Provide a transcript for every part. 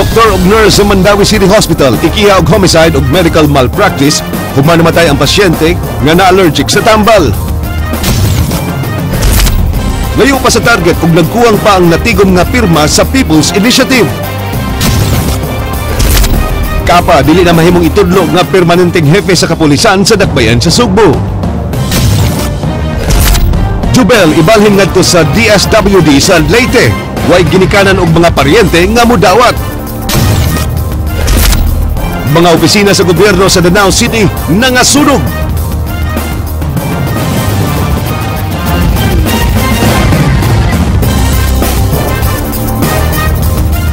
Doktor ug nurse sa Mandaue City Hospital ikiha og homicide ug medical malpractice human namatay ang pasyente nga na-allergic sa tambal. Layo pa sa target ug nagkuwang pa ang natigom nga pirma sa People's Initiative. Kapa, dili na mahimong itudlo nga permanenteng hepe sa kapulisan sa Dakbayan sa Sugbo. Jubel ibalhin ngadto sa DSWD sa Leyte, way ginikanan og mga paryente nga mudawat. Mga opisina sa gobyerno sa Danao City nangasunog.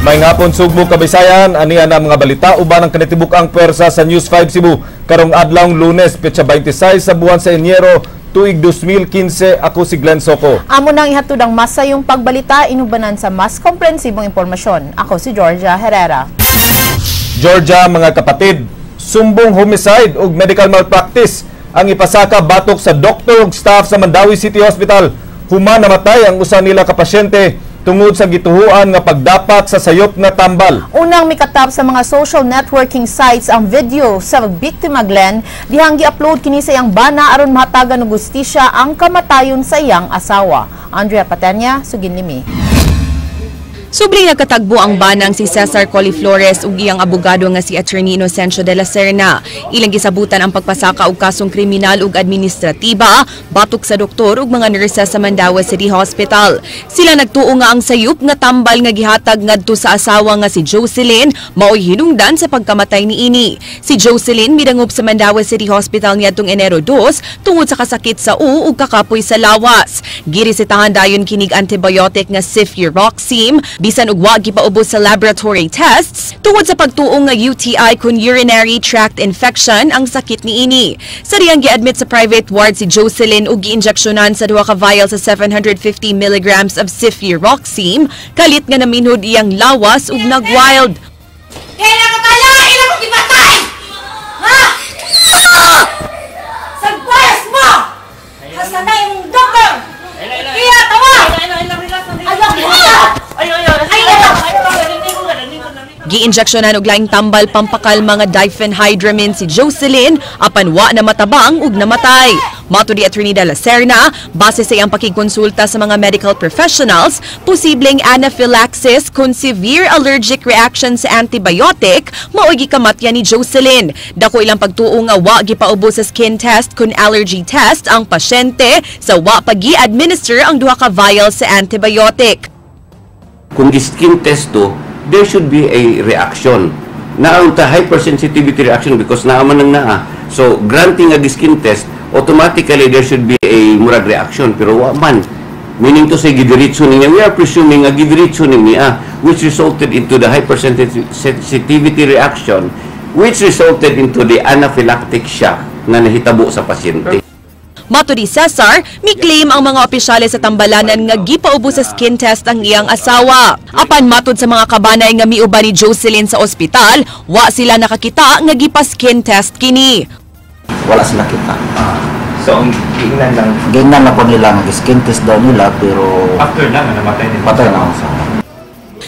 May ngapon Sugbo, Kabisayan, aniya na mga balita uban ang kanitibuk ang pwersa sa News 5 Cebu karong adlawng Lunes, petsa 26 sa buwan sa Enero, tuig 2015. Ako si Glenn Soco. Amo nang ihatod ang masayong pagbalita inubanan sa mas komprehensibong impormasyon. Ako si Georgia Herrera. Georgia, mga kapatid, sumbong homicide ug medical malpractice ang ipasaka batok sa doktor ug staff sa Mandaue City Hospital human namatay ang usa nila ka pasyente tungod sa gituhuan nga pagdapat sa sayop nga tambal. Unang mikatap sa mga social networking sites ang video sa biktima, Glenn, dihang gi-upload kini sa iyang bana aron mahatagan og hustisya ang kamatayon sa iyang asawa. Andrea Patenya, sugin nimi. Sobring nagkatagbo ang banang si Cesar Coliflores ug iyang abogado nga si Attorney Inocencio de la Serna. Ilang gisabutan ang pagpasaka og kasong kriminal ug administratiba batok sa doktor ug mga nurse sa Mandaue City Hospital. Sila nagtuo nga ang sayop nga tambal nga gihatag ngadto sa asawa nga si Jocelyn maoy hinungdan sa pagkamatay niini. Si Jocelyn midangop sa Mandaue City Hospital niadtong Enero 2 tungod sa kasakit sa ug kakapoy sa lawas. Giresetahan dayon kinig antibiotic nga cefuroxime bisan og wa gipaubos sa laboratory tests tungod sa pagtuo nga UTI kun urinary tract infection ang sakit niini. Sa diyang giadmit sa private ward si Jocelyn ug giinjeksyonan sa duha ka vial sa 750 milligrams of cefuroxime, kalit nga naminhod iyang lawas ug nagwild. Kailan ko kaya? Ilan ko gipatay? Ha? Sagbayas mo! Hasanay mong doktor! Kaya tawa! Ayaw mo! Giinjeksyonan og laing tambal pampakalma nga diphenhydramine si Jocelyn apan wa na matabang ug namatay. Mato di Attorney de la Serna, base sa iyang pakigkonsulta sa mga medical professionals, posibleng anaphylaxis kun severe allergic reaction sa antibiotic mao'y gikamatya ni Jocelyn. Dako ilang pagtuo nga wa gipaubos sa skin test kun allergy test ang pasyente sa wa pagi-administer ang duha ka vial sa antibiotic. Kung skin test to, there should be a reaction. Naunta hypersensitivity reaction because naa man nang naa. So, granting a skin test, automatically there should be a murag reaction. Pero wa man. Meaning to say, gidiretso niya. We are presuming a gidiretso niya, which resulted into the hypersensitivity reaction, which resulted into the anaphylactic shock na nahitabo sa pasyente. Mato ni Cesar, mi-claim ang mga opisyales sa tambalanan nga gipaubos sa skin test ang iyang asawa. Apan matod sa mga kabanay nga miuban ni Jocelyn sa ospital, wa sila nakakita nga gipa-skin test kini. Wala sila kita. So, ang giingnan lang? Giingnan lang po nila nga skin test daw nila, pero after na nga namatay nila. Patay na ang asawa.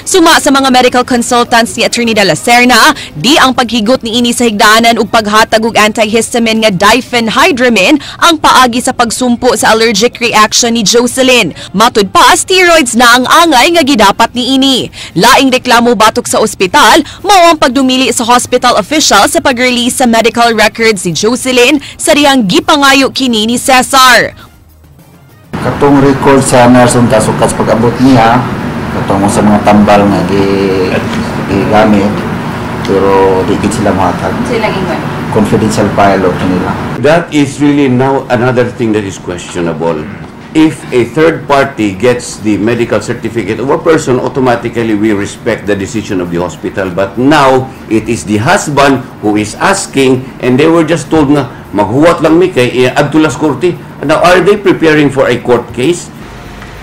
Suma sa mga medical consultants ni Attorney de la Serna, di ang paghigot niini sa higdaanan ug paghatag og antihistamine nga diphenhydramine ang paagi sa pagsumpo sa allergic reaction ni Jocelyn. Matud pa, steroids na ang angay nga gidapat niini. Laing reklamo batok sa ospital, mao ang pagdumili sa hospital official sa pag-release sa medical records ni Jocelyn sa dihang gipangayo kini ni Cesar. Katong record sa nurse unta sukat sa pag-abot niya, katong sa mga tambal nga gigamit, pero di gid sila mohatag. Sila ingon. Confidential file og nila. That is really now another thing that is questionable. If a third party gets the medical certificate of a person, automatically we respect the decision of the hospital. But now, it is the husband who is asking, and they were just told nga, maghuwat lang mi kay adto las korte. Now, are they preparing for a court case?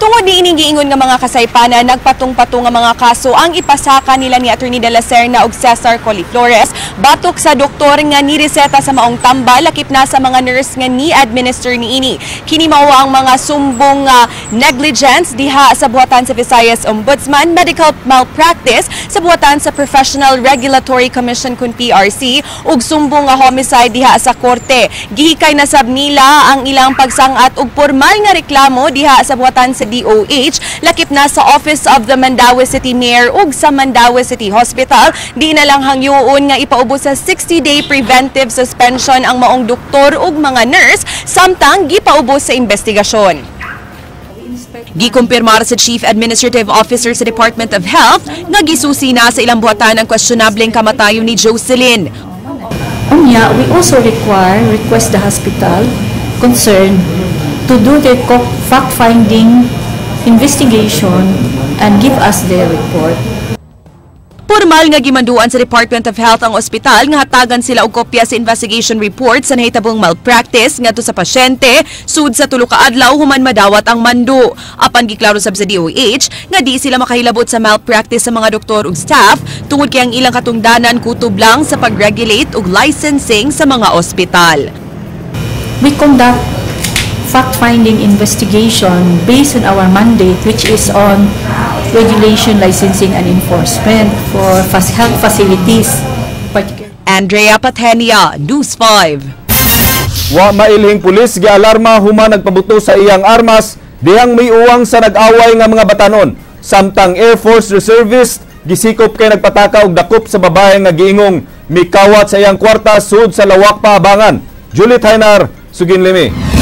Tungod ni ining giingon nga mga kasaypanan, nagpatong-patong nga mga kaso ang ipasaka nila ni Attorney de la Serna ug Cesar Coliflores batok sa doktor nga nireseta sa maong tambal, lakip na sa mga nurse nga ni-administer niini. Kini mao ang mga sumbong negligence diha sa buhatan sa Visayas Ombudsman, medical malpractice sa buhatan sa Professional Regulatory Commission kun PRC ug sumbong nga homicide diha sa korte. Gihikay na sab nila ang ilang pagsangat og formal nga reklamo diha sa buhatan sa DOH, lakip na sa Office of the Mandaue City Mayor ug sa Mandaue City Hospital. Di na lang hangyoon nga ipaubos sa 60-day preventive suspension ang maong doktor ug mga nurse samtang gipaubos sa investigasyon. Gikumpirmar sa Chief Administrative Officer sa Department of Health nga gisusi na sa ilang buhatan ang questionableng kamatayon ni Jocelyn. Unya, we also request the hospital concerned to do their fact-finding investigation and give us their report. Formal nga gimanduan sa Department of Health ang ospital nga hatagan sila og kopya sa investigation report sa nahitabong malpractice ngadto sa pasyente sud sa 3 ka adlaw human madawat ang mando. Apan giklaro sab sa DOH nga di sila makahilabot sa malpractice sa mga doktor ug staff tungod kay ang ilang katungdanan kutob lang sa pag-regulate ug licensing sa mga ospital. We conduct fact-finding investigation based on our mandate, which is on regulation, licensing, and enforcement for health facilities. Andrea Patenia, News 5. Wa mailhing pulis gialarma human nagpabuto sa iyang armas dihang may uwang sa nag-away nga mga batanon. Samtang Air Force Reservist gisikop kay nagpataka og dakop sa babae nga giingong mikawat sa iyang kwarta sud sa Lawak Paabangan. Julie Tainar, Sugin Limi.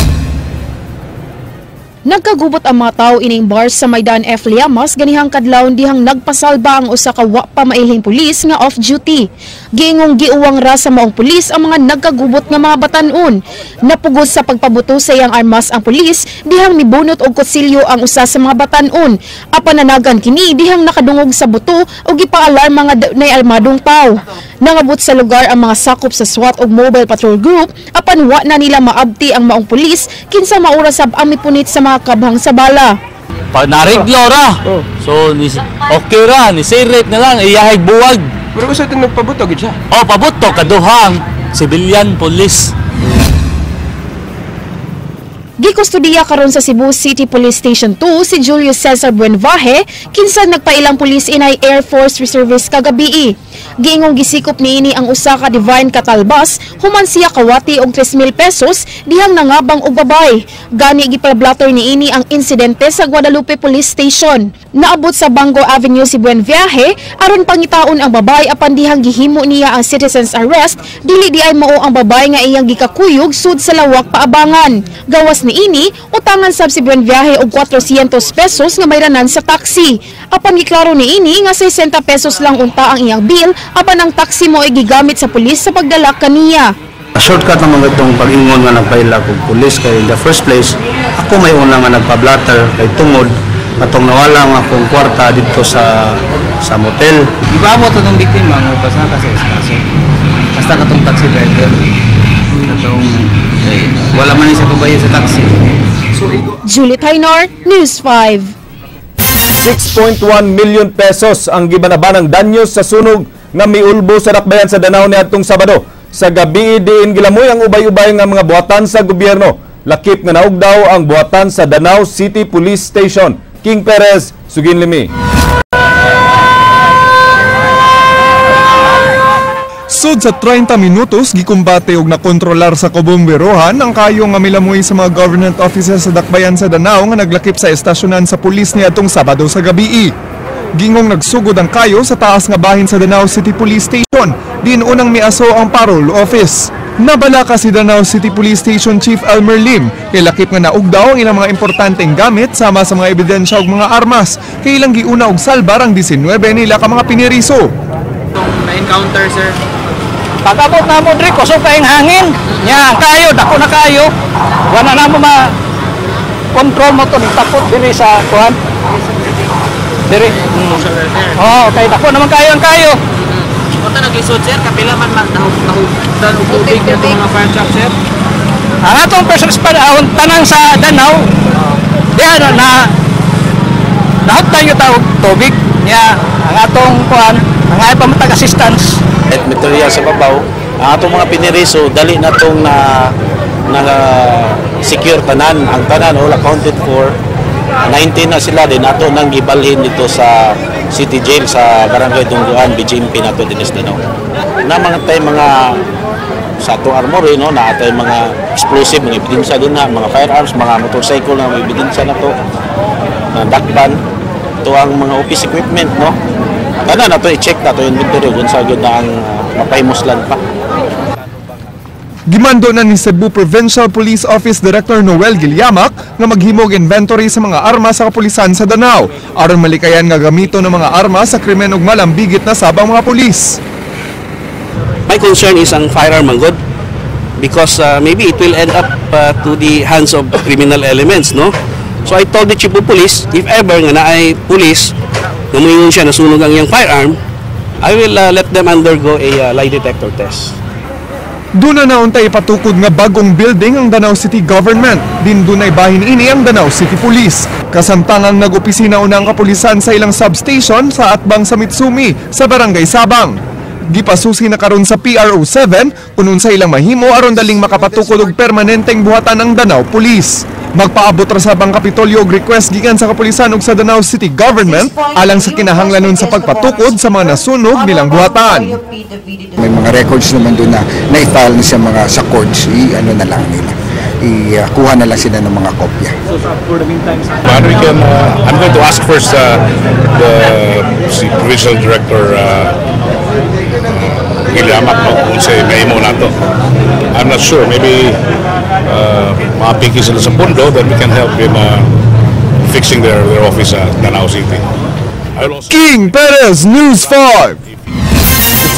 Nagkagubot ang mga tao ining bar sa Maidan F. Llamas ganihang kadlawon dihang nagpasalba ang usa ka wa pa mailhing pulis nga off duty. Giingong giuwang ra sa maong pulis ang mga nagkagubot nga mga batan-on. Napugos sa pagpabuto sa iyang armas ang pulis dihang mibunot og kutsilyo ang usa sa mga batan-on. Apan nanagan kini dihang nakadungog sa buto ug gipaalarma nga dunay armadong tawo. Nangabot sa lugar ang mga sakop sa SWAT ug Mobile Patrol Group apan wa na nila maabti ang maong pulis kinsa maura sab ang mipunit sa mga kabhang sa bala. Pag nariglo ra. Oh. So ni okay ra ni sirit na lang iyahig buwag. Pero gusto itong nagpabuto gid siya. Oh, pabuto kaduhang civilian police. Gikustudiya karon sa Cebu City Police Station 2 si Julio Cesar Buenvaje kinsa nagpailang pulis inay Air Force Reservist kagabii. Giingong gisikop niini ang usa ka Divine Catalbas human siya kawati og 3,000 pesos dihang nangabang og babay. Gani gipablatter niini ang insidente sa Guadalupe Police Station. Naabot sa Bango Avenue si Buenviaje aron pangitaon ang babay apan dihang gihimo niya ang citizen's arrest dili di ay mao ang babay nga iyang gikakuyog sud sa Lawak Paabangan. Gawas niini, utangan sab si Buenviaje og 400 pesos nga mayranan sa taxi. Apan giklaro niini nga 60 pesos lang unta ang iyang bill apan ang taxi mo ay gigamit sa pulis sa pagdala kaniya. Shortcut naman itong pag-ingon nga nagpaila kog pulis kay in the first place ako may una nga nagpa-blatter kay tungod atong nawala ang akong kwarta dito sa motel. Ibawo to tong biktima nga basta kasi kaso. Basta katong taxi driver. Katong wala man siya pabayad sa taxi. Julie Taynor, News 5. 6.1 million pesos ang gibanabanang danyos sa sunog nga miulbo sa dakbayan sa Danao niadtong Sabado. Sa gabi diin gilamoy ang ubay-ubay nga mga buhatan sa gobyerno. Lakip nga naugdaw ang buhatan sa Danao City Police Station. King Perez, Sugin Limi. Sud sa 30 minutos, gikumbate og nakontrolar sa kabomberohan ang kayo nga milamoy sa mga government offices sa dakbayan sa Danao nga naglakip sa estasyonan sa pulis niadtong Sabado sa gabii. Gingong nagsugod ang kayo sa taas nga bahin sa Danao City Police Station, diin unang miaso ang parole office. Nabalaka si Danao City Police Station Chief Elmer Lim, kay lakip nga naugdaw ang ilang mga importanteng gamit sama sa mga ebidensya ug mga armas, kay ilang giuna og salbar ang 19 nila ka mga piniriso. Na-encounter, sir. Pag-abot na mo diri kusog kaayong hangin. Nya kayo dako na kayo. Wala na mo ma control mo to takot diri sa kuan. Diri. Oh, kay dako naman kayo ang kayo. Unta naglisod sir, kapila man mahugdan og tubig ngadto mga fire truck sir. Ang atong first response ahon tanang sa Danao. Diha na Nahutdan yung tawag tubig niya ang atong kuan, ang ay pamatag assistance. At material sa babaw, ang atong mga piniriso dali na tong na na secure tanan, ang tanan all accounted for. 19 na sila din ato nang gibalhin dito sa City Jail sa Barangay Dungguan, BJMP nato dinis Danao. Na mga tay mga sa atong armory, no, na atay mga explosive, mga ebidensya din na, mga firearms, mga motorcycle na mga ebidensya na to, na dakban, to ang mga office equipment, no. Tanan nato i-check na to inventory kung sa gyud na ang mapahimuslan pa. Gimando na ni Cebu Provincial Police Office Director Noel Gilyamak nga maghimog inventory sa mga armas sa kapulisan sa Danao aron malikayan nga gamito ng mga armas sa krimen ug malambigit na sabang mga pulis. My concern is ang firearm man gud because maybe it will end up to the hands of criminal elements, no? So I told the chief of police, if ever nga naay police nga moingon siya nasunog ang iyang firearm, I will let them undergo a lie detector test. Duna na untay ipatukod nga bagong building ang Danao City Government. Din dunay bahin ini ang Danao City Police. Kasamtangang nag-opisina una ang kapulisan sa ilang substation sa atbang sa Mitsumi sa Barangay Sabang. Gipasusi na karon sa PRO 7 kung unsa ilang mahimo aron daling makapatukod og permanenteng buhatan ang Danao Police. Magpaabot ra sab ang Kapitolyo og request gikan sa kapulisan ug sa Danao City Government alang sa kinahanglanon sa pagpatukod sa mga nasunog nilang buhatan. May mga records naman doon na na-file na siya mga sa courts, i-ano na lang nila. I-kuha na lang sila ng mga kopya. But we can, I'm going to ask first the si Provincial Director Gilyamak, no, kung say mahimo nato. I'm not sure, maybe mapiki sila sa pundo, then we can help in fixing their office sa Danao City. I will also King Perez, News 5.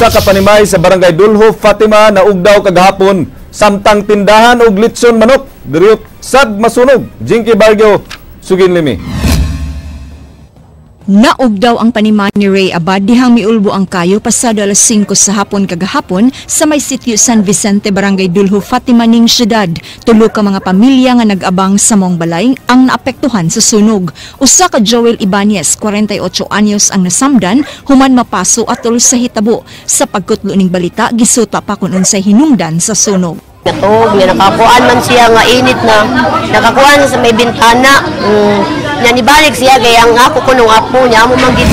Usa ka panimay sa Barangay Dulho, Fatima, naugdaw kagahapon samtang tindahan og litson manok diriyot sad masunog. Jinky Barrio, sugin limi. Naugdaw ang panimay ni Ray Abad dihang miulbo ang kayo pasado alas 5 sa hapon kagahapon sa may sitio San Vicente, Barangay Dulho, Fatima ning syudad. Tulo ka mga pamilya nga nag-abang sa mong balay ang naapektuhan sa sunog. Usa ka Joel Ibanez, 48 anyos, ang nasamdan human mapaso atol sa hitabo. Sa pagkutlo ning balita, gisuta pa kun unsay hinungdan sa sunog. Natog, nga nakakuan man siya nga init na, nakakuan sa may bintana. Nya nibalik siya kay ang ako ko nung apo niya amo man gid.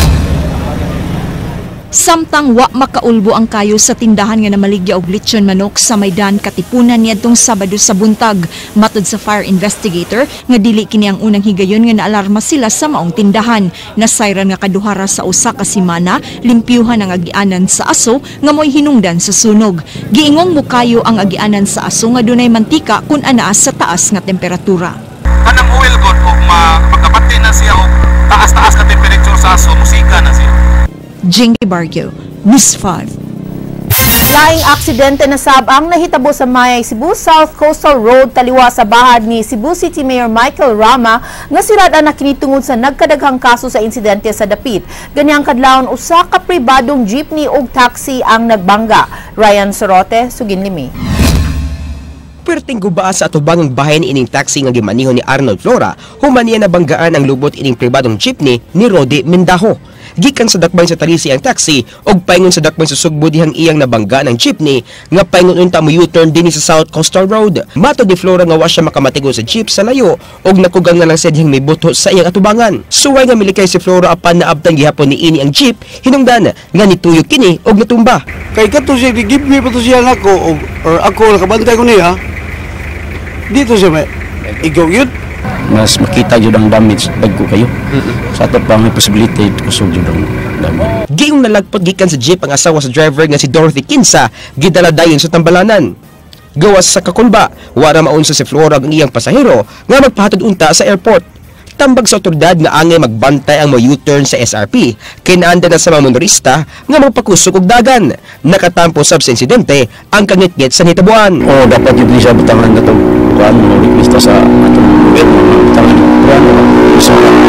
Samtang wa makaulbo ang kayo sa tindahan nga namaligya og lechon manok sa Maydan Katipunan niadtong Sabado sa buntag. Matod sa fire investigator nga dili kini ang unang higayon nga naalarma sila sa maong tindahan. Nasayran nga kaduhara sa usa ka semana, limpyuhan ang agianan sa aso nga mo'y hinungdan sa sunog. Giingong mukayo ang agianan sa aso nga dunay mantika kun anaa sa taas nga temperatura. Kanang oil god og magkapati na siya og taas-taas nga temperature sa aso, musika na siya. Jinky Barrio, News 5. Laing aksidente na sab ang nahitabo sa may Cebu South Coastal Road taliwa sa bahad ni Cebu City Mayor Michael Rama nga sirad na kini tungod sa nagkadaghang kaso sa insidente sa dapit. Ganyang kadlawon usa ka pribadong jeepney ug taxi ang nagbangga. Ryan Sorote, sugin limi. Perting gubaa sa atubangang bahay ni ining taxi nga gimaniho ni Arnold Flora, human niya nabanggaan ang lubot ining pribadong jeepney ni Rodi Mendajo. Gikan sa dakbayan sa Talisi ang taxi og paingon sa dakbayan sa Sugbo dihang iyang nabanggaan ang jeepney nga paingon unta mo U-turn dinhi sa South Coastal Road. Matod ni Flora nga wa siya makamatigo sa jeep sa layo og nakugang na lang siya dihang mibuto sa iyang atubangan. Suway nga milikay si Flora apan naabtan gihapon ni ini ang jeep, hinungdan nga nituyok kini og natumba. Kay kato siya, give me pa to siya nako or ako nakabantay ko niya. Dito siya may ikaw yun. Mas makita jud ang damage dagko kayo. Sa ato pa may possibility kusog jud ang damage. Giong nalagpot gikan sa jeep ang asawa sa driver nga si Dorothy Kinsa, gidala dayon sa tambalanan. Gawas sa kakulba, wara maunsa si Flora ang iyang pasahero nga magpahatod unta sa airport. Tambag sa otoridad nga angay magbantay ang mga U-turn sa SRP, kinaanda na sa mga motorista nga magpakusog og dagan. Nakatampo sab sa insidente ang kangitngit sa nitabuan. Oo, dapat jud ni siya butangan katong kuan mo request sa atong gobyerno butangan kuan.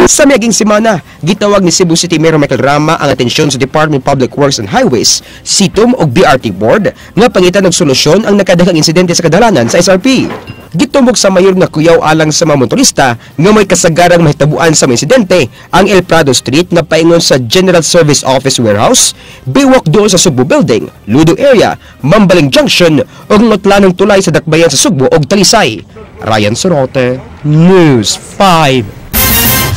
Sa miaging semana, gitawag ni Cebu City Mayor Michael Rama ang atensyon sa Department of Public Works and Highways, CITUM ug BRT Board nga pangitan og solusyon ang nakadaghang insidente sa kadalanan sa SRP. Gitumbok sa mayor nga kuyaw alang sa mga motorista nga may kasagarang mahitabuan sa mga insidente ang El Prado Street nga paingon sa General Service Office Warehouse, Biwok doon sa Sugbo Building, Ludo Area, Mambaling Junction ug Ngotlanong Tulay sa Dakbayan sa Sugbo ug Talisay. Ryan Sorote, News 5.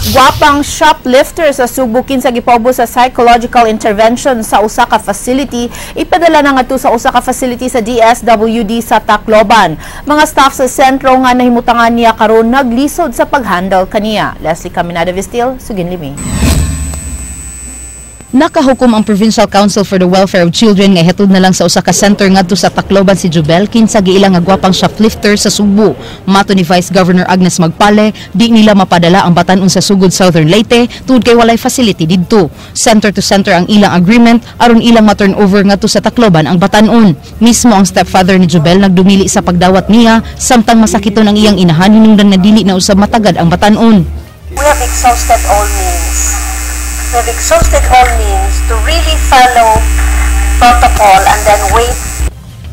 Gwapang shoplifter sa Sugbo kinsa gipaubos sa psychological intervention sa usa ka facility, ipadala na ngadto sa usa ka facility sa DSWD sa Tacloban. Mga staff sa sentro nga nahimutangan niya karon naglisod sa paghandle kaniya. Leslie Caminada Vistil, Sugin Limi. Nakahukom ang Provincial Council for the Welfare of Children nga ihatod na lang sa usa ka center ngadto sa Tacloban si Jubel kinsa giila nga gwapang shoplifter sa Sugbo. Mato ni Vice Governor Agnes Magpale, di nila mapadala ang batan-on sa Sugod, Southern Leyte tungod kay walay facility didto. Center to center ang ilang agreement aron ilang ma-turn over ngadto sa Tacloban ang batan-on. Mismo ang stepfather ni Jubel nagdumili sa pagdawat niya samtang masakiton ang iyang inahan hinungdan nga dili na usab matagad ang batan-on. We have exhausted all means. We have exhausted all means to really follow protocol and then wait.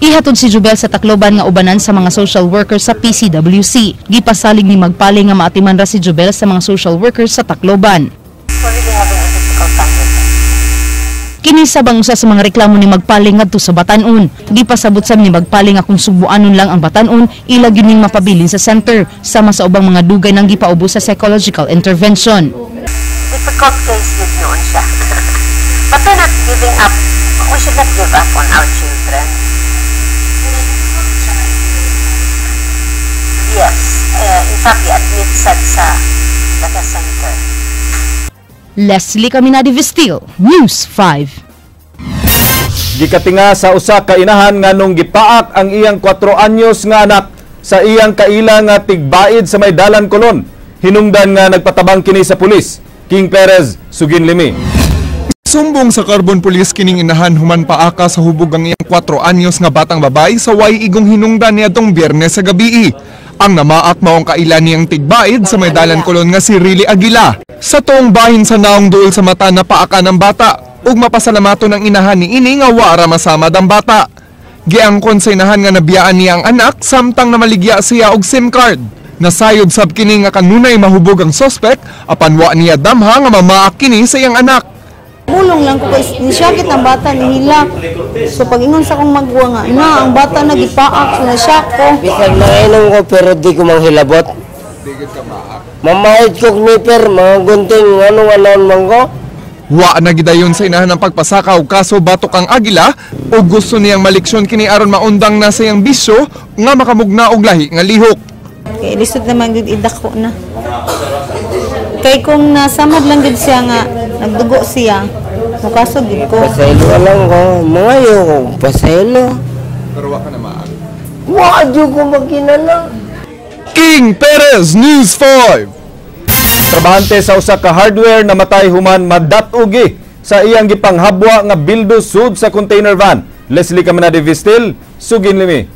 Ihatod si Jubel sa Tacloban nga ubanan sa mga social workers sa PCWC. Gipasalig ni Magpale nga maatiman ra si Jubel sa mga social workers sa Tacloban. We're really having a difficult time with it. Kini sabang usa sa mga reklamo ni Magpale ngadto sa batan-on. Gipasabot sab ni Magpale nga kung sugbuanon lang ang batan-on, ila gyud ning mapabilin sa center sama sa ubang mga dugay nang gipaubos sa psychological intervention. Difficult case yun noon siya. But we're not giving up. We should not give up on our children. Yes. In fact, i-admit sad sa data center. Leslie Caminadi Vestil, News 5. Gikatinga sa usa ka inahan nganong gipaak ang iyang 4 anyos nga anak sa iyang kaila nga tigbaid sa may dalan Colon. Hinungdan nga nagpatabang kini sa pulis. King Perez, Sugin Limi. Sumbong sa Carbon Police kining inahan human paaka sa hubog ang iyang 4 anyos nga batang babae sa way igong hinungdan niadtong Biyernes sa gabii. Ang namaak maong kaila niyang tigbaid sa may dalan Colon nga si Riley Aguila. Sa tuong bahin sa naong duol sa mata na paaka ng bata ug mapasalamaton ang inahan ni ini nga wara masamad ang bata. Giangkon sa inahan nga nabiyaan niya ang anak samtang namaligya siya og SIM card. Nasayod sab kini nga kanunay mahubog ang sospek apan wa niya damha nga mamaak kini sa iyang anak. Mulong lang ko kay nisyakit ang bata nihilak. So pag-ingon sa akong magwa nga na ang bata nagipaak, so nasyak ko. Bisag nanginom ko pero di ko manghilabot. Mamahid ko kniper, mga gunting, anong anon man ko. Wa na gidayon sa inahan ng pagpasaka og kaso batok ang Agila o gusto niyang maliksyon kini aron maundang na sa iyang bisyo nga makamugna og lahi nga lihok. Kay lisod naman gud idako na. Kay kung nasamad lang gud siya nga nagdugo siya, mukasog gud ko. Pasaylo lang ko, mga ko, pasaylo. Pero wa ka na maag. Wa jud ko maginana. King Perez, News 5. Trabahante sa usa ka hardware namatay human madatugi sa iyang gipanghabwa nga bildo sud sa container van. Leslie Caminade Vistil, Sugin Limi.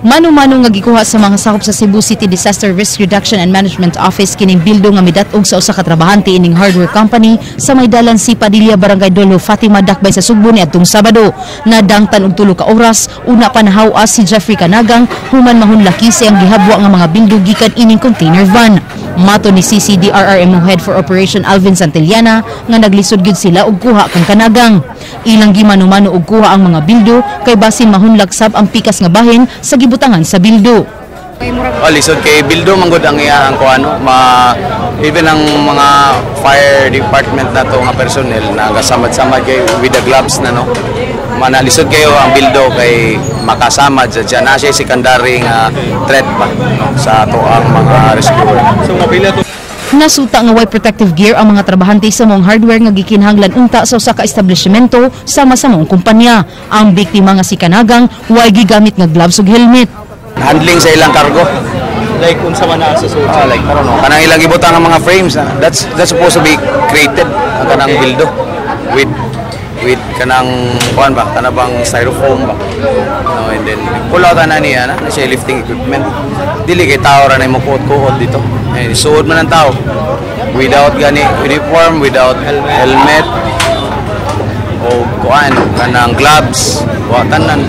Mano-mano nga gikuha sa mga sakop sa Cebu City Disaster Risk Reduction and Management Office kining bildo nga midat-og sa usa ka trabahante ining hardware company sa may dalan si Padilla, Barangay Dolo, Fatima, Dakbay sa Sugbo niadtong Sabado. Nadangtan og 3 ka oras, una pa nahaw-as si Jeffrey Kanagang human mahunlaki sa iyang gihabwa nga mga bildo gikan ining container van. Mato ni CCDRRMO Head for Operation Alvin Santillana nga naglisod gyud sila og kuha kang Kanagang. Ilang gimano-mano og kuha ang mga bildo kay basin mahunlak sab ang pikas nga bahin sa gibutangan sa bildo. Oh, lisod kay bildo manggod ang iyang kuano, ma even ang mga fire department na to nga personnel na gasamad-samad kay with the gloves na no. Manalisod kayo ang bildo kay makasama dyan na siya secondary nga threat pa no, sa ato ang mga rescuer. So mapila to. Nasuta nga way protective gear ang mga trabahante sa mong hardware nga gikinahanglan unta sa usa ka establishmento sama sa mong kumpanya. Ang biktima nga si Kanagang way gigamit nga gloves ug helmet. Handling sa ilang cargo. Like unsa man na sa suot. Like karon no. Kanang ilang gibutang ang mga frames, that's supposed to be created ang kanang bildo with kanang kuan ba, kanang bang styrofoam ba. No, and then pull out na niya na siya lifting equipment. Dili kay tao ra na mo kuot-kuot dito. Eh, suod man ang tao without gani uniform, without helmet o kuan kanang gloves, wa tanan.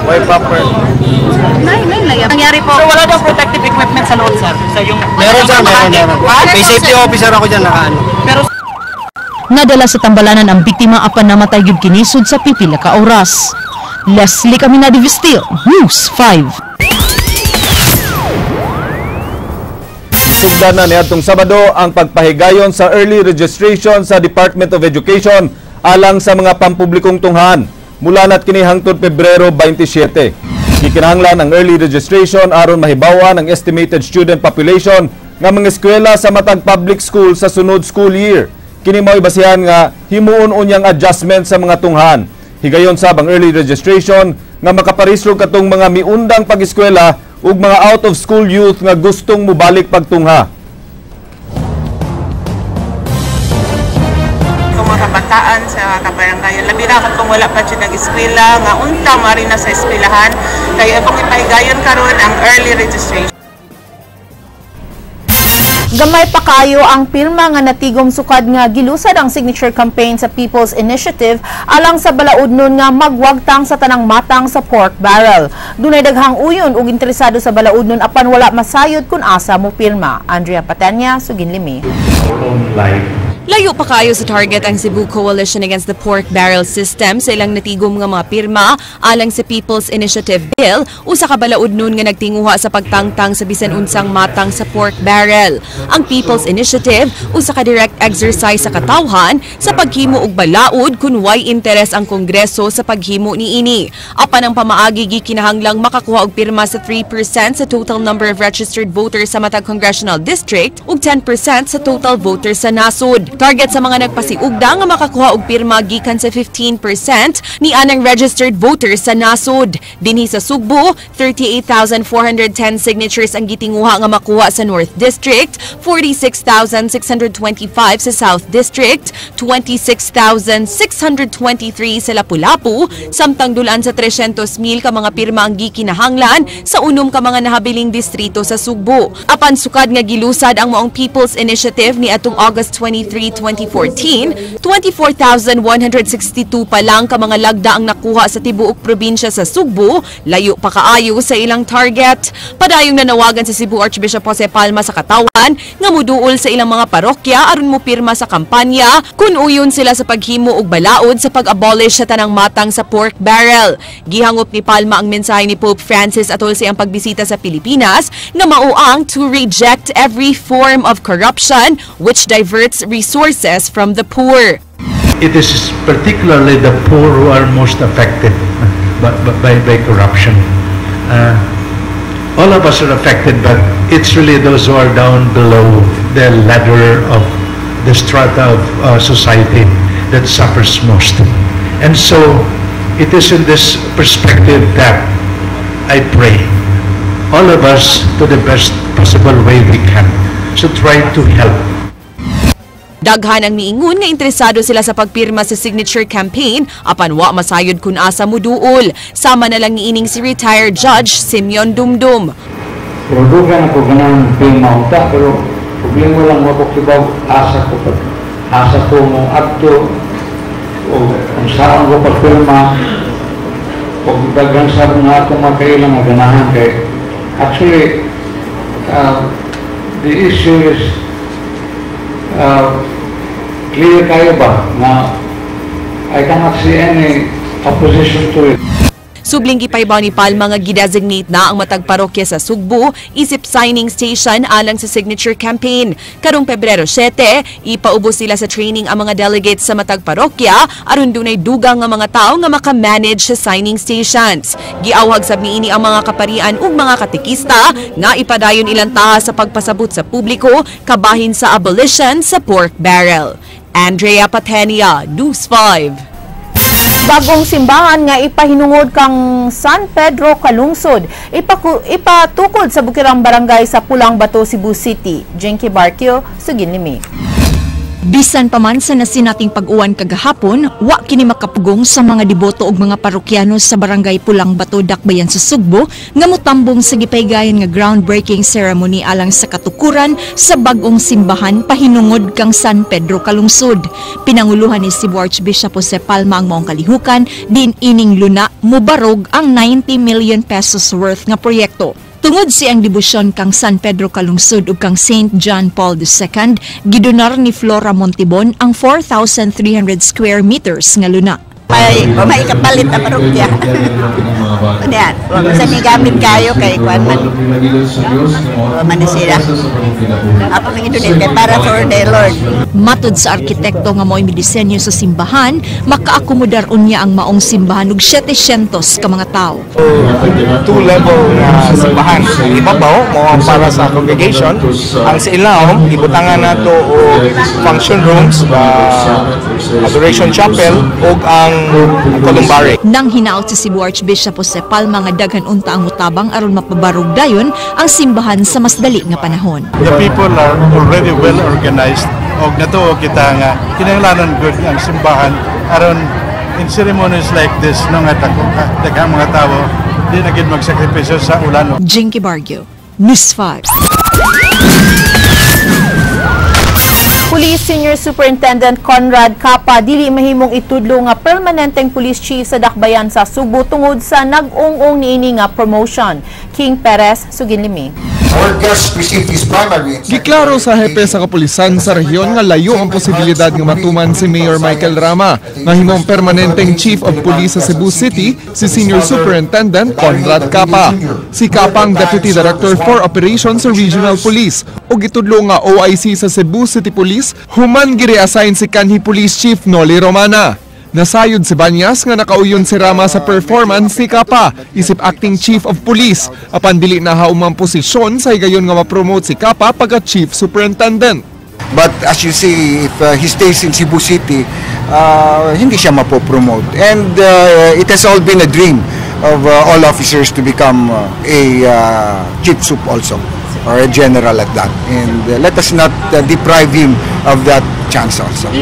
Way proper. Nangyari po. So wala daw protective equipment sa loob, sir? Sa yung Meron, sir, meron, meron. May safety officer ako dyan nakaano. Pero Nadala sa tambalanan ang biktima apan namatay gyud kini sud sa pipila ka oras. Leslie Caminadi Vestil, News 5. Sugdan na niadtong Sabado ang pagpahigayon sa early registration sa Department of Education alang sa mga pampublikong tunghan mula na't kini hangtod Pebrero 27. Gikinahanglan ang early registration aron mahibawan ang estimated student population nga mga eskwela sa matag public school sa sunod school year. Kini mao'y basihan nga himuon unyang adjustment sa mga tunghan. Higayon sab ang early registration nga makaparisro katong mga miundang pag-eskwela ug mga out of school youth nga gustong mubalik pagtungha. Itong mga kabataan sa kabarangayan, labi na katong wala pa siya nag-eskwela, nga unta mari na sa eskwelahan, kaya akong ipahigayon karon ang early registration. Gamay pa kayo ang pirma nga natigom sukad nga gilusad ang signature campaign sa People's Initiative alang sa balaod nun nga magwagtang sa tanang matang sa pork barrel. Dunay daghang uyon ug interesado sa balaod nun apan wala masayod kun asa mo pirma. Andrea Patenya, Suginlimi. Layo pa kayo sa target ang Cebu Coalition Against the Pork Barrel System sa ilang natigom nga mga pirma alang sa People's Initiative Bill, usa ka balaod nun nga nagtinguha sa pagtangtang sa bisan unsang matang sa pork barrel. Ang People's Initiative usa ka direct exercise sa katawhan sa paghimo og balaod kun way interes ang Kongreso sa paghimo niini. Apan ang pamaagi gikinahanglang makakuha og pirma sa 3% sa total number of registered voters sa matag congressional district ug 10% sa total voters sa nasod. Target sa mga nagpasiugda nga makakuha og pirma gikan sa 15% ni anang registered voters sa nasod. Dinhi sa Sugbo, 38,410 signatures ang gitinguha nga makuha sa North District, 46,625 sa South District, 26,623 sa Lapu-Lapu, samtang dulaan sa 300,000 ka mga pirma ang gikinahanglan sa unom ka mga nahabiling distrito sa Sugbo. Apan sukad nga gilusad ang maong People's Initiative ni atong August 23, 2014, 24,162 pa lang ka mga lagda ang nakuha sa tibuok probinsya sa Sugbo, layo pa kaayo sa ilang target. Padayong nanawagan sa Cebu Archbishop Jose Palma sa katawan nga muduol sa ilang mga parokya aron mopirma sa kampanya kun uyon sila sa paghimo og balaod sa pag-abolish sa tanang matang sa pork barrel. Gihangop ni Palma ang mensahe ni Pope Francis atol sa iyang pagbisita sa Pilipinas nga mao ang to reject every form of corruption which diverts resources from the poor. It is particularly the poor who are most affected by corruption. All of us are affected, but it's really those who are down below the ladder of the strata of society that suffers most. And so it is in this perspective that I pray all of us to the best possible way we can. So try to help. Daghan ang miingon nga interesado sila sa pagpirma sa signature campaign apan wa masayod kun asa muduol. Sama na lang niining si retired Judge Simeon Dumdum. Pero dugan ako ganang pirma unta, pero problema lang wa ko kibaw asa ko pag asa ko mo adto o kung saan ko pagpirma o daghan sa nga ako makaila nga ganahan kay actually the issue is clear kayo ba na I cannot see any opposition to it. Subling gipaybaw ni Palma nga gidesignate na ang matag parokya sa Sugbo isip signing station alang sa signature campaign. Karong Pebrero 7, ipaubos sila sa training ang mga delegates sa matag parokya aron dunay dugang nga mga tawo nga maka-manage sa signing stations. Giawhag sab niini ang mga kaparian ug mga katekista nga ipadayon ilang taha sa pagpasabot sa publiko kabahin sa abolition sa pork barrel. Andrea Patenia, News 5. Bagong simbahan nga ipahinungod kang San Pedro Calungsod, ipatukod sa Bukirang Barangay sa Pulang Bato, Cebu City. Jinky Barquio, Suginlimi. Bisan pa man sa nasinating pag-uwan kagahapon, wa kini makapugong sa mga deboto og mga parokyano sa Barangay Pulang Bato, Dakbayan sa Sugbo nga motambong sa gipaygayon nga groundbreaking ceremony alang sa katukuran sa bag-ong simbahan pahinungod kang San Pedro Kalungsod. Pinanguluhan ni Cebu Archbishop Jose Palma ang maong kalihukan, din ining luna mubarog ang 90 million pesos worth nga proyekto. Tungod siyang debosyon kang San Pedro Calungsod ug kang Saint John Paul II, gidonar ni Flora Montibon ang 4,300 square meters nga luna. May kapalit na parokya. Yan, sa gamit kayo kay kuan man. Man sila. Ako nang i-donate kay para for the Lord. Matod sa arkitekto nga mo'y midisenyo sa simbahan, makaakomodar unya ang maong simbahan og 700 ka mga tawo. Two-level na simbahan. Ang ibabaw mao ang para sa congregation, ang sa ilawom ibutangan nato og function rooms, adoration chapel ug ang columbary. Nang hinaot si Cebu Archbishop Jose Palma nga daghan unta ang mutabang aron mapabarog dayon ang simbahan sa mas dali nga panahon. The people are already well organized og natuo kita nga kinahanglanon gud ang simbahan aron in ceremonies like this no nga daghang mga tawo di na gid magsakripisyo sa ulan. Jinky Bargio, News 5. Police Senior Superintendent Conrad Capa dili mahimong itudlo nga permanenteng police chief sa Dakbayan sa Sugbo tungod sa nag-ung-ung niini nga promotion. King Perez, Suginlimi. Giklaro sa hepe sa kapulisan sa rehiyon nga layo ang posibilidad nga matuman si Mayor Michael Rama nga himong permanenteng Chief of Police sa Cebu City si Senior Superintendent Conrad Capa. Si Capa ang Deputy Director for Operations sa Regional Police ug gitudlo nga OIC sa Cebu City Police human gi-reassign si kanhi Police Chief Noli Romana. Nasayod si Banyas nga nakauyon si Rama sa performance ni Capa, isip acting chief of police, apan dili na haumang posisyon sa higayon nga ma-promote si Capa pagka chief superintendent. But as you see, if he stays in Cebu City, hindi siya mapopromote. And it has all been a dream of all officers to become a chief sup also, or a general at that. And let us not deprive him of that chance also.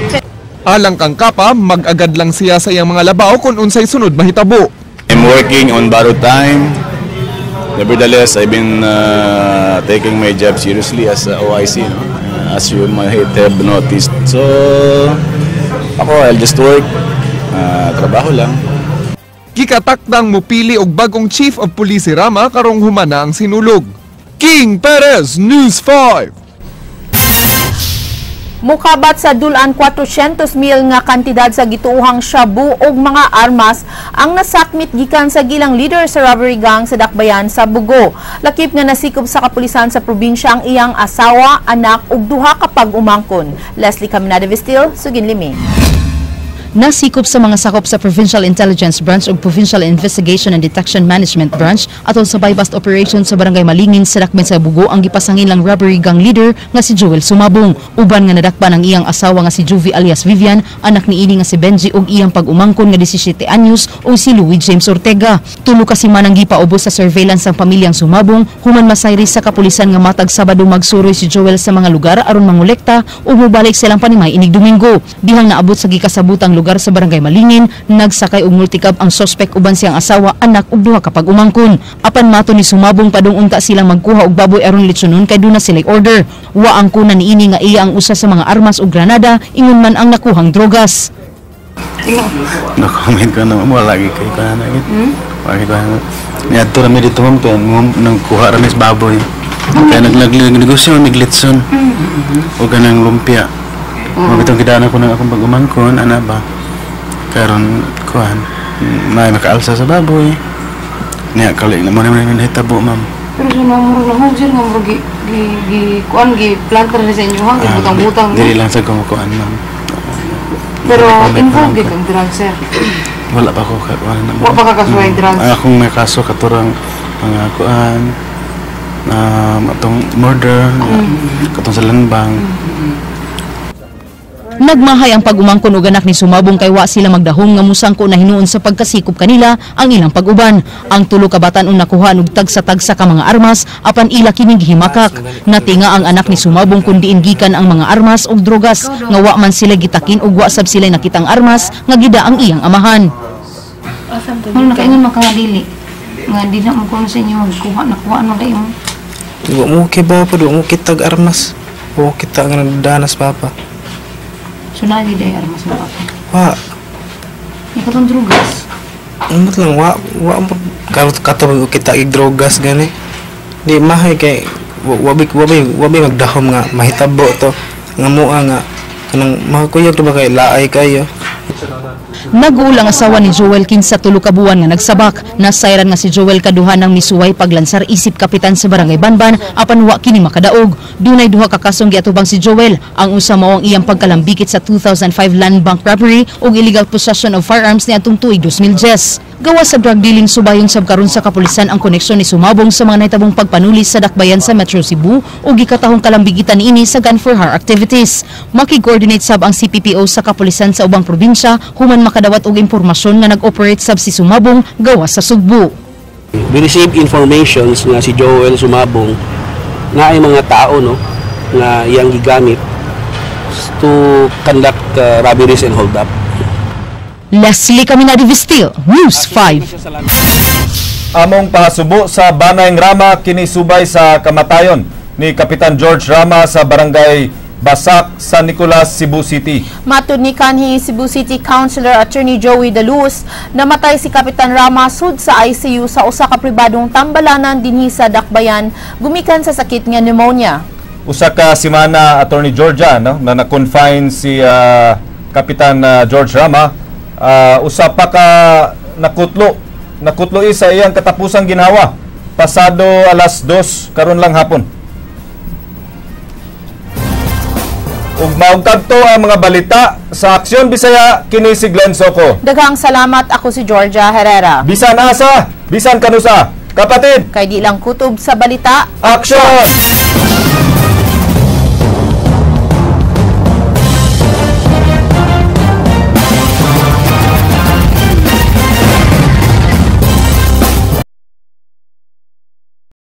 Alang kang Capa, mag-agad lang siya sa iyang mga labaw kung unsay sunod mahitabo. I'm working on borrowed time. Nevertheless, I've been taking my job seriously as a OIC, no? As you might have noticed. So, ako, I'll just work. Trabaho lang. Gikatakdang mupili og bagong Chief of Police si Rama karong humana ang sinulog. King Perez, News 5. Mukabat sa dulan 400 mil nga kantidad sa gituohang shabu og mga armas ang nasakmit gikan sa gilang leader sa robbery gang sa Dakbayan sa Bugo. Lakip nga nasikop sa kapulisan sa probinsya ang iyang asawa, anak ug duha ka pag-umangkon. Leslie Caminada Vestil, Suginlimi. Nasikop sa mga sakop sa Provincial Intelligence Branch ug Provincial Investigation and Detection Management Branch atol sa buy-bust operation sa Barangay Malingin sa Dakbayan sa Bugo ang gipasangilang robbery gang leader nga si Joel Sumabong. Uban nga nadakpan ang iyang asawa nga si Juvie alias Vivian, anak niini nga si Benji ug iyang pag-umangkon nga 17 anyos o si Louis James Ortega. Tulo ka semana ang gipaubos sa surveillance ang pamilyang Sumabong human masayri sa kapulisan nga matag Sabado magsuroy si Joel sa mga lugar aron mangolekta ug mobalik silang panimay inig Domingo. Dihang naabot sa gikasabutang lugar sa Barangay Malingin, nagsakay og multicab ang sospek uban siyang asawa, anak ug duha ka pag-umangkon. Apan mato ni Sumabong padung unta silang magkuha og baboy aron litsunon kay duna sila'y order. Wa ang kuna niini nga iya ang usa sa mga armas ug granada, ingon man ang nakuhang drogas. No comment ko na wala lagi kay kana gid. Wala ko na. Niadto ra mi dito ma'am kay nagkuha ra mi sa baboy. Kaya nagnegosyo miglitson. O kanang lumpia. Mabitong gidana ko ng akong pag-umangkon, ana ba? Karon kuan, may makaalsa sa baboy. Niya kali na mo naman nahitabo, ma'am. Pero sa mga murag sir, nga murag gi kuan gi planter ni sa inyo ha, gi butang-butang. Dili lang sa kumukuan, ma'am. Pero involved gid ang drug, sir. Wala pa ko kuan na. Wa pa ka kasuhay drugs. Ang akong may kaso katurang mga kuan, atong murder, katong sa lanbang. Nagmahay ang pag-umangkon og anak ni Sumabong kay wa sila magdahom nga musangko na hinuon sa pagkasikop kanila ang ilang pag-uban. Ang tulo ka batan-ong nakuha og tagsa-tagsa ka mga armas apan ila kining gihimakak. Natinga ang anak ni Sumabong kun diin gikan ang mga armas og drogas nga wa man sila gitakin ug wa sab sila nakitang armas nga gida ang iyang amahan. Ano nakaingon man ka nga dili? Nga di na mo kuno sa inyo magkuha nakuha man kayo mo. Wa mo kay papa, wa mo kitag armas. Wa kita nga nagdanas papa. So naa gid ay armas mo papa. Wa. Ikaw tong drugas. Umot lang wa wa mo karot kato kita ig drogas gani. Di mahay kay wabi magdahom nga mahitabo to nga mua nga kanang makakuyog ba kay laay kayo. Naguulang asawa ni Joel kinsa tulo ka buwan nga nagsabak. Nasayran nga si Joel kaduha ng misuway paglansar isip kapitan sa Barangay Banban apan wa kini makadaog. Dunay duha ka kasong giatubang si Joel. Ang usa mao ang iyang pagkalambikit sa 2005 land bank robbery ug illegal possession of firearms niadtong tuig 2010. Gawas sa drug dealing, subayon sab karon sa kapulisan ang koneksyon ni Sumabong sa mga nahitabong pagpanuli sa dakbayan sa Metro Cebu ug gikatahong kalambigitan niini sa gun for hire activities. Maki-coordinate sab ang CPPO sa kapulisan sa ubang probinsya human makadawat og impormasyon nga nag-operate sab si Sumabong gawas sa Sugbo. We received informations nga si Joel Sumabong na ay mga tao no nga iyang gigamit to conduct robberies and hold up. Leslie Caminadi Vistil, News 5. Among pahasubo sa Banayng Rama kini subay sa kamatayon ni Kapitan George Rama sa Barangay Basak, San Nicolas, Cebu City. Matud ni kanhi Cebu City Councilor Attorney Joey De Luz, namatay si Kapitan Rama sud sa ICU sa usa ka pribadong tambalanan dinhi sa Dakbayan gumikan sa sakit nga pneumonia. Usa ka semana, Attorney Georgia, no, na na-confine si Kapitan George Rama, usa pa ka nakutlo sa iyang katapusang ginhawa pasado alas 2 karon lang hapon. Ug maong kadto ang mga balita sa Aksyon Bisaya, kini si Glenn Soco. Daghang salamat, ako si Georgia Herrera. Bisan asa, bisan kanusa, kapatid. Kay di lang kutob sa balita. Aksyon!